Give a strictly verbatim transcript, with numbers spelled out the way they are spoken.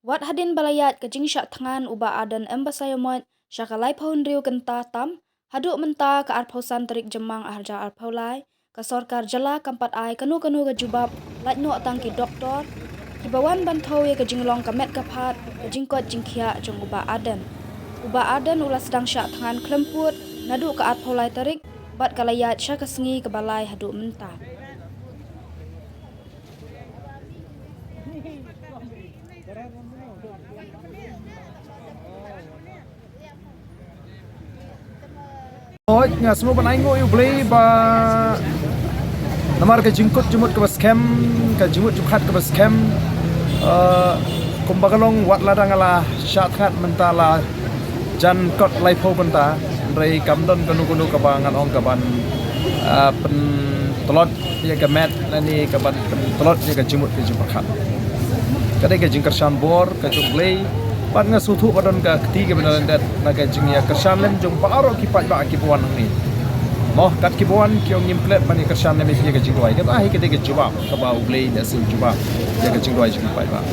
Wat hadien ba la ïaid ka jingshah thngan u Bah Ardent Basaiawmoit sha ka laiphew hynriew kynta tam, haduh mynta ka arphew san tarik Jymmang arhajar arphew lai, ka sorkar jylla kam pat ai kano kano ka jubab, lait noh tang ki doktor kiba wan ban thew ïa ka jinglong ka met ka phad, ka jingkoit jingkhiah jong u Bah Ardent. U Bah Ardent u la sdang shah thngan khlem pud naduh ka arphew lai tarik bad ka la ïaid sha ka sngi kaba lai haduh mynta. Oi, nga sngew ban ai nguh ïa U Blei ba namar ka jingkut jingmut kaba skhem, ka jingmut jingpyrkhat kaba skhem. Eh, kumba ka long, wat lada nga la shah thngan mynta la jan kot laiphew kynta, hynrei kam don kano kano kaba ngan ong kaban, eh, pyntlot ïa ka met lane kaban pyntlot ïa ka jingmut ka jingpyrkhat. Ka dei ka jingkyrshan bor ka jong U Blei. Bad nga sngewthuh ba don ka kti kaba na lyndet na ka jingïakyrshan lem jong baroh ki paidbah kiba wan hangne. Mo, kat kiba wan ki ong ngim klet ban ïakyrshan lem ïa ka jingduwai. Kata hi ka dei ka jubab kaba U Blei u la shu jubab ïa ka jingduwai jong ki paidbah.